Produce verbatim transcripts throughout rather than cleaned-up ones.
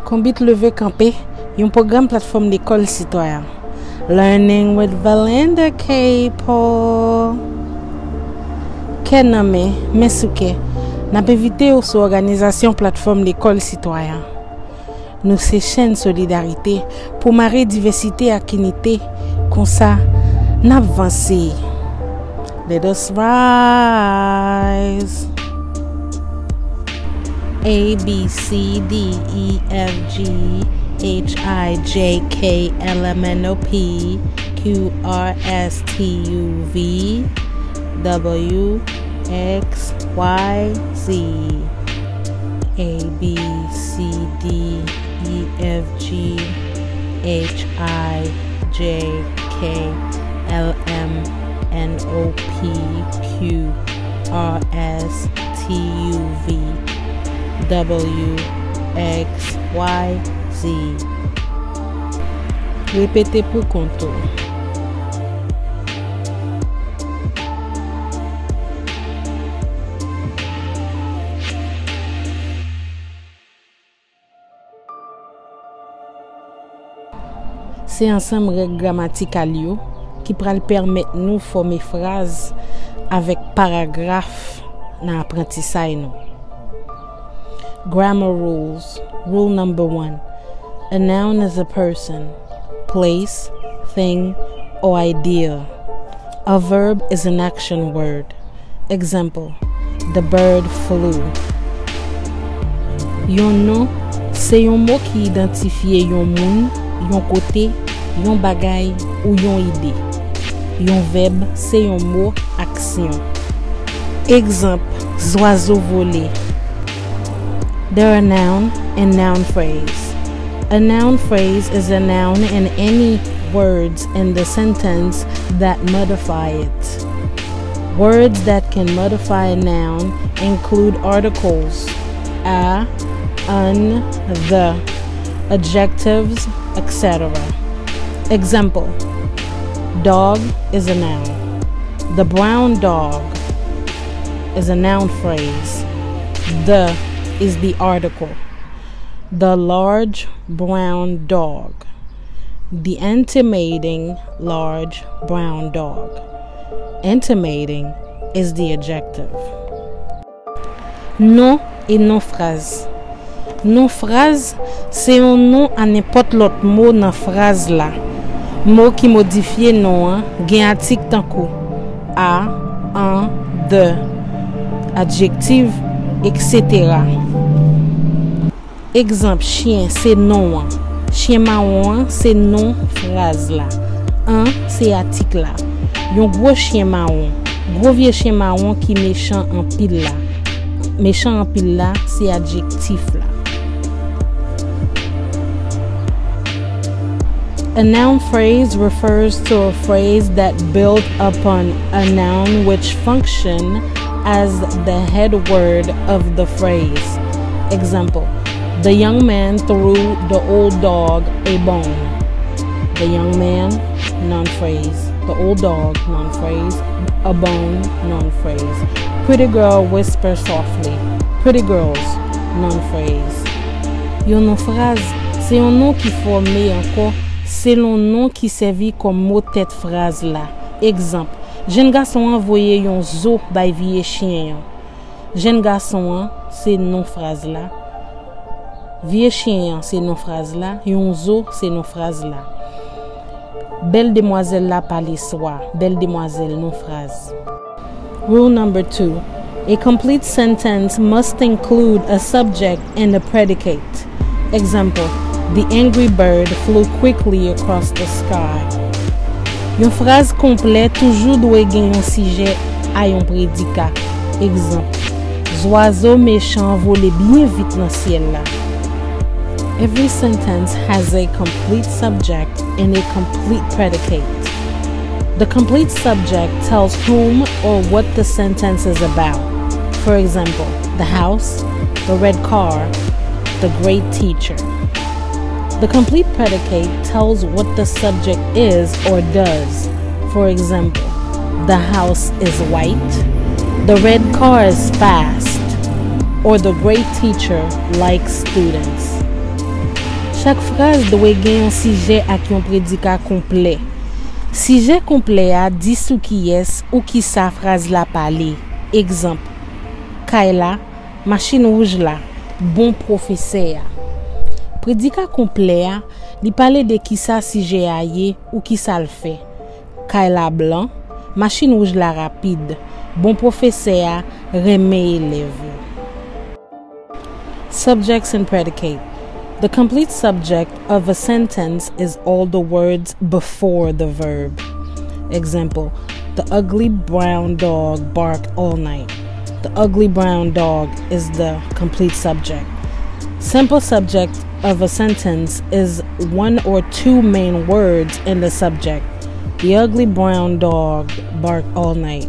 Konbit Leve Kanpe, yon pwogram platfòm lekòl sitwayen. Learning with Valinda K. Paul. Kè nan men, men sou kè, n ap envite w sou òganizasyon platfòm lekòl sitwayen. Nou se chenn solidarite pou mare divèsite ak inite, konsa n ap vanse. Let us rise. A, B, C, D, E, F, G, H, I, J, K, L, M, N, O, P, Q, R, S, T, U, V, W, X, Y, Z. A, B, C, D, E, F, G, H, I, J, K, L, M, N, O, P, Q, R, S, T, U, V, W, X, Y, Z. Repete pou kont ou. Se ansanm règ gramatikal yo ki pral pèmèt nou fòme fraz avèk paragraf nan aprantisay nou. Grammar rules. Rule number one. A noun is a person, place, thing, or idea. A verb is an action word. Example, the bird flew. Yon non se yon mo ki idantifye yon moun, yon kote, yon bagay, ou yon ide. Yon vèb se yon mo aksyon. Egzanp, zwazo vole. There are noun and noun phrase. A noun phrase is a noun and any words in the sentence that modify it. Words that can modify a noun include articles, a, an, the, adjectives, et cetera. Example, dog is a noun. The brown dog is a noun phrase. The is the article. The large brown dog. The intimidating large brown dog. Intimidating is the adjective. Non e non fraz. Non fraz se yon non a nenpòt lòt mo nan fraz la. Mo ki modifye non an gen atik tankou a, an, the, adjektif, et cetera. Egzanp, chyen se non an. Chyen mawon an se non fraz la. An se atik la. Yon gwo chyen mawon. Gwo vye chyen mawon ki mechan anpil la. Mechan anpil la se adjektif la. A noun phrase refers to a phrase that builds upon a noun which function as the head word of the phrase. Example, the young man threw the old dog a bone. The young man, noun phrase. The old dog, noun phrase. A bone, noun phrase. Pretty girl whisper softly. Pretty girls, noun phrase. Yon non fraz se yon non ki fòme ankò selon non ki sèvi kòm mo tèt fraz la. Egzanp, jèn gason an voye yon zo bay vye chyen an. Jèn gason an se non fraz la. Vye chyen an se non fraz la. Yon zo se non fraz la. Bèl demwazèl la pale swa. Bèl demwazèl, non fraz. Rule number two. A complete sentence must include a subject and a predicate. Example, the angry bird flew quickly across the sky. Yon fraz konplè toujou dwe gen yon sijè a yon predika. Egzanp, zwazo mechan an vole byen vit nan syèl la. Every sentence has a complete subject and a complete predicate. The complete subject tells whom or what the sentence is about. For example, the house, the red car, the great teacher. The complete predicate tells what the subject is or does. For example, the house is white, the red car is fast, or the great teacher likes students. Chak fraz dwe gen yon sijè ak yon predika konplè. Sijè konplè a di sou kiyès ou kisa fraz la pale. Egzanp, kay la, machin wouj la, bon pwofesè a. Predika konplè a, li pale de kisa sijè a ye ou kisa l fè. Kay la blan, machin wouj la rapid, bon pwofesè a renmen elèv yo. Subjects and predicate. The complete subject of a sentence is all the words before the verb. Example, the ugly brown dog barked all night. The ugly brown dog is the complete subject. Simple subject of a sentence is one or two main words in the subject. The ugly brown dog barked all night.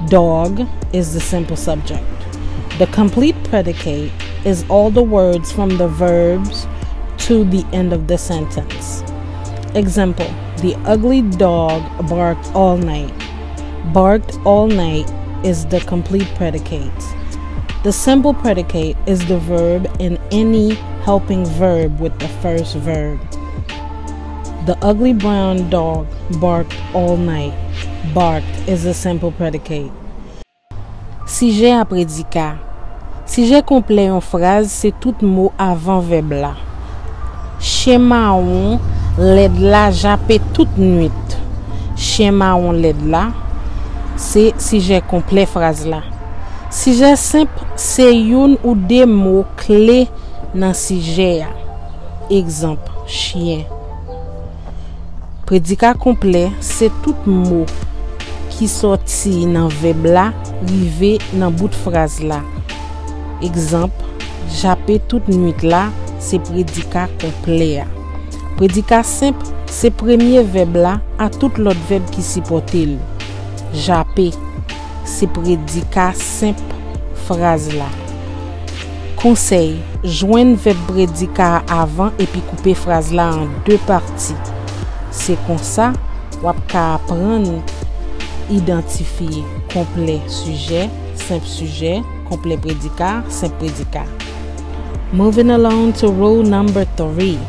Dog is the simple subject. The complete predicate is all the words from the verbs to the end of the sentence. Example, the ugly dog barked all night. Barked all night is the complete predicate. The simple predicate is the verb in any helping verb with the first verb. The ugly brown dog barked all night. Barked is a simple predicate. Sijè a predika. Sijè konplè yon fraz se tout mo avan vèb la. Chen mawon lèd la jape tout nwit. Chen mawon lèd la se sijè konplè fraz la. Sijè senp se youn ou de mo kle nan sijè a. Egzanp, chyen. Predika konplè se tout mo ki sòti nan vèb la rive nan bout fraz la. Egzanp, jape tout nwit la se predika konplè a. Predika senp se premye vèb la a tout lòt vèb ki sipòte l. Jape se predika senp fraz la. Konsèy, jwenn vèb predika a avan epi koupe fraz la an de pati. Se konsa, w ap ka aprann idantifye konplè sijè, senp sijè, konplè predika, senp predika. Moving along to rule number three.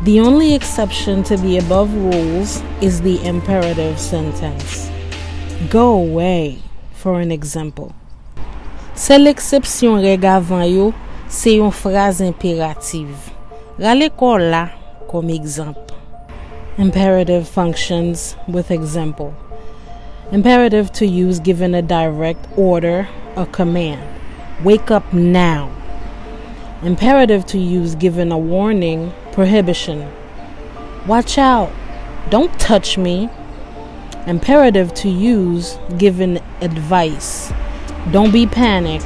The only exception to the above rules is the imperative sentence. Go away, for an example. Sèl eksepsyon règ avan yo se yon fraz enperativ. Rale kò w la kòm egzanp. Imperative functions with example. Imperative to use given a direct order, a command. Wake up now. Imperative to use given a warning, prohibition. Watch out! Don't touch me! Imperative to use given advice. Don't be panic.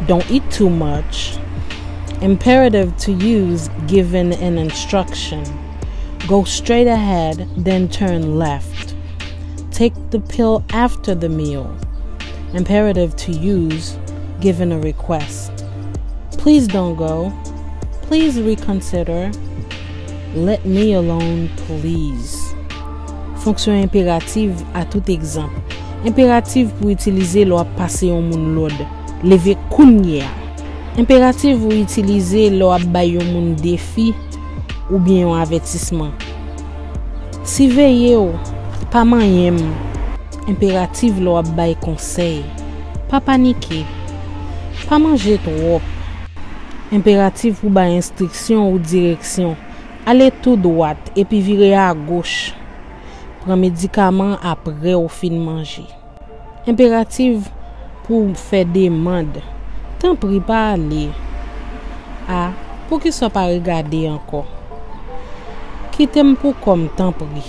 Don't eat too much. Imperative to use given an instruction. Go straight ahead, then turn left. Take the pill after the meal. Imperative to use given a request. Please don't go. Please reconsider. Let me alone, please. Fonksyon enperativ a tout egzanp. Enperativ pou itilize lè w ap pase yon moun lòd. Leve kounye a. Enperativ pou itilize lè w ap bay yon moun defi oubyen yon avètisman. Siveye w, pa manyen m. Enperativ lè w ap bay konsèy. Pa panike. Pa manje twòp. Enperativ pou bay enstriksyon ou direksyon. Ale tou dwat epi vire agoch. Pran medikaman apre w fin manje. Enperativ pou fè demann. Tanpri pa ale. A, poukisa w pa regade ankò? Kite m pou kò m, tanpri.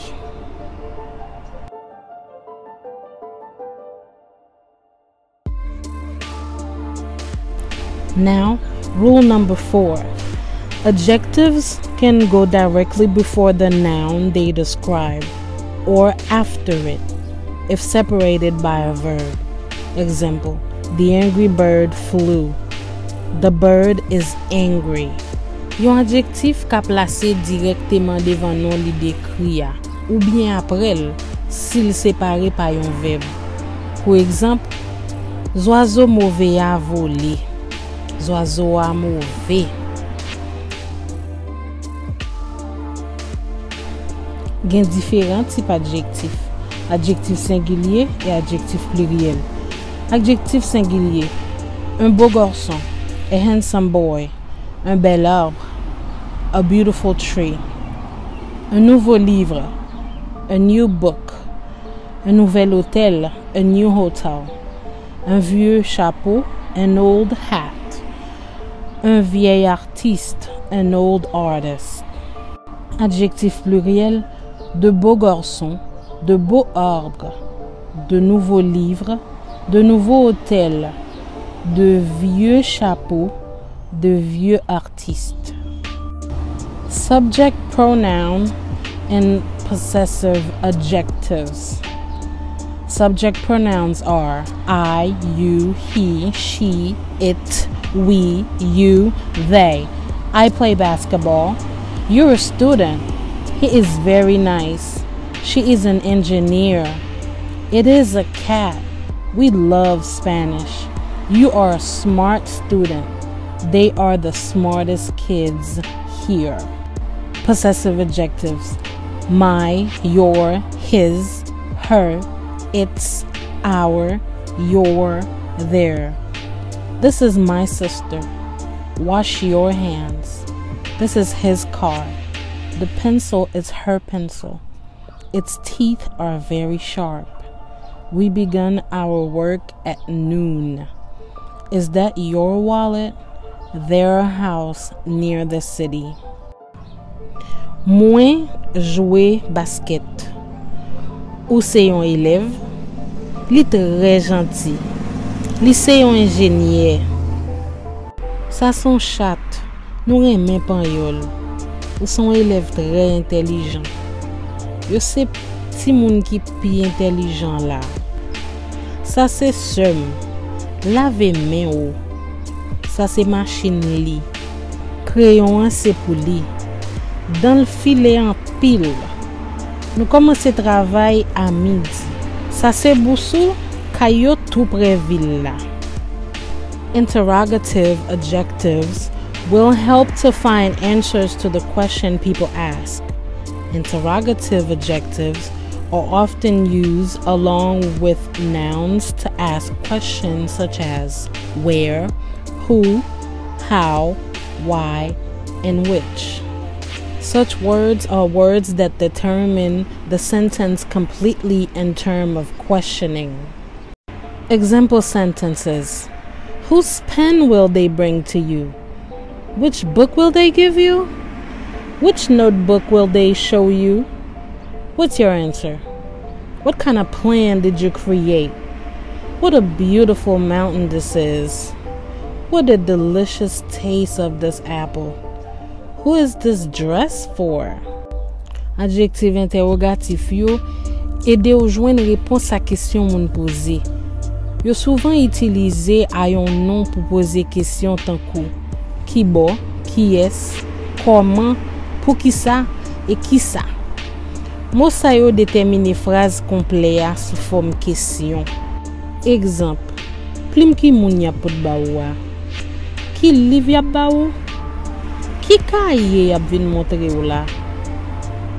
Now, rule number four. Adjectives can go directly before the noun they describe or after it if separated by a verb. Example, the angry bird flew. The bird is angry. Yon adjektif ka plase dirèkteman devan non li dekri a, oubyen apre l, si l separe pa yon vèb. Pou egzanp, zwazo move a vole. Zwazo a move. Gen diferan tip adjektif, adjektif sengilye e adjektif pliryèl. Adjektif sengilye, un beau garçon, a handsome boy, un bel arbre, a beautiful tree, un nouveau livre, a new book, un nouvel hôtel, a new hotel, un vieux chapeau, an old hat, un vieil artiste, an old artist. Adjektif pliryèl, de beaux garçons, de beaux arbres, de nouveaux livres, de nouveaux hôtels, de vieux chapeaux, de vieux artistes. Subject pronoun and possessive adjectives. Subject pronouns are I, you, he, she, it, we, you, they. I play basketball. You're a student. He is very nice. She is an engineer. It is a cat. We love Spanish. You are a smart student. They are the smartest kids here. Possessive adjectives, my, your, his, her, its, our, your, their. This is my sister. Wash your hands. This is his car. The pencil is her pencil. Its teeth are very sharp. We began our work at noon. Is that your wallet? Their house near the city. Mwen jwe baskèt. Ou se yon elèv? Li trè janti. Li se yon enjenyè. Sa se yon chat. Nou renmen panyòl. Ou se yon elèv trè entèlijan. Yo se timoun ki pi entèlijan la. Sa se sè m. Lave men w. Sa se machin li. Kreyon an se pou li. Dan l file anpil. Nou kòmanse travay a midi. Sa se bous ou, kay yo tou prè vil la. Interrogative adjectives will help to find answers to the question people ask. Interrogative adjectives are often used along with nouns to ask questions such as where, who, how, why, and which. Such words are words that determine the sentence completely in term of questioning. Example sentences. Whose pen will they bring to you? Which book will they give you? Which notebook will they show you? What's your answer? What kind of plan did you create? What a beautiful mountain this is. What a delicious taste of this apple. Who is this dress for? Adjektif entèwogatif yo ede w jwenn repons a kesyon moun poze. Yo souvan itilize a yon non pou poze kesyon tankou kibò, kiyès, kòman, poukisa, e kisa. Mo sa yo detèmine fraz konplè a sou fòm kesyon. Egzanp, plim ki moun y ap pot ba ou a? Ki liv y ap ba ou? Ki kaye y ap vin montre w la?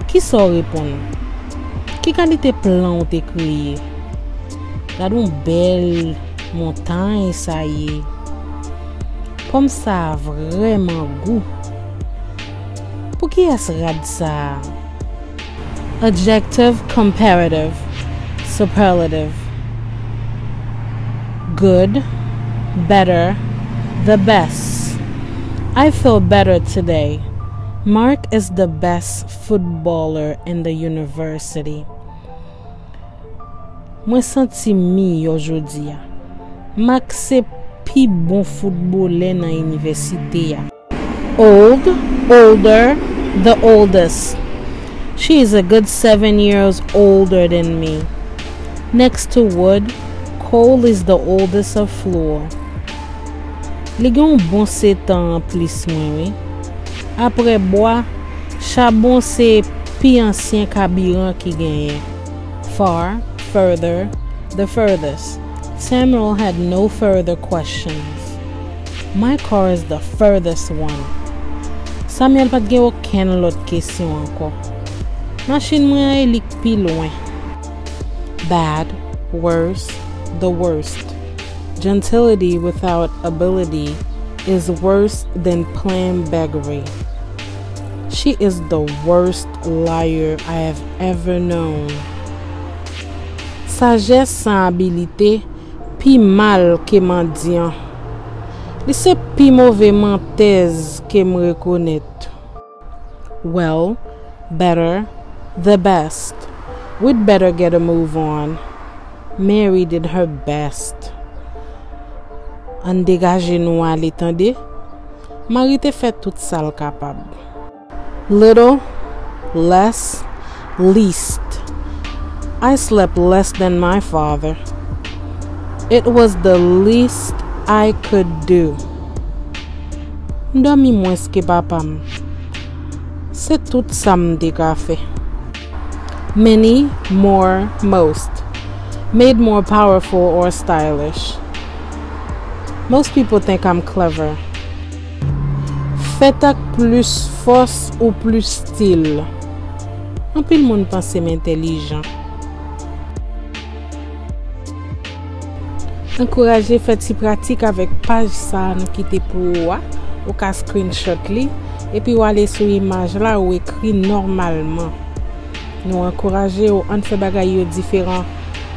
Kisa w reponn? Ki kalite plan w te kreye? Gad yon bèl montay sa ye! Pòm sa a vrèman gou! Pou kiyès rad sa a? Adjective comparative, superlative. Good, better, the best. I feel better today. Mark is the best footballer in the university. Mwen santi m miyò jodi a. Mak se pi bon foutbolè nan inivèsite a. Old, older, the oldest. She is a good seven years older than me. Next to wood, coal is the oldest of fuel. Li gen yon bon sèt an anplis mwen, wi. Apre bwa, chabon se pi ansyen kabiran ki genyen. Far, further, the furthest. Samuel had no further questions. My car is the furthest one. Samuel pa t gen okenn lòt kesyon ankò. Machin mwen an e li k pi lwen. Bad, worse, the worst. Gentility without ability is worse than plain beggary. She is the worst liar I have ever known. Sajès san abilite pi mal ke mandyan. Li se pi move mantèz ke m rekonèt. Well, better, the best. We'd better get a move on. Mary did her best. Ann degaje nou ale, tande. Mari te fè tout sa l kapab. Little, less, least. I slept less than my father. It was the least I could do. M dòmi mwens ke papa m. Se tout sa m te ka fè. Many, more, most. Made more powerful or stylish. Most people think I'm clever. Fèt ak plis fòs ou plis stil. Anpil moun panse m entèlijan. Ankouraje fè ti pratik avèk paj sa a nou kite pou ou a. Ou ka screenshot li, epi w ale sou imaj la, ou ekri nòmalman. Nou ankouraje w, ann fè bagay yo diferan.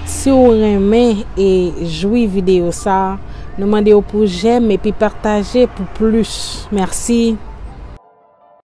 Si w renmen e jwi videyo sa a, nou mande w pou jèm epi pataje pou plis. Mèsi.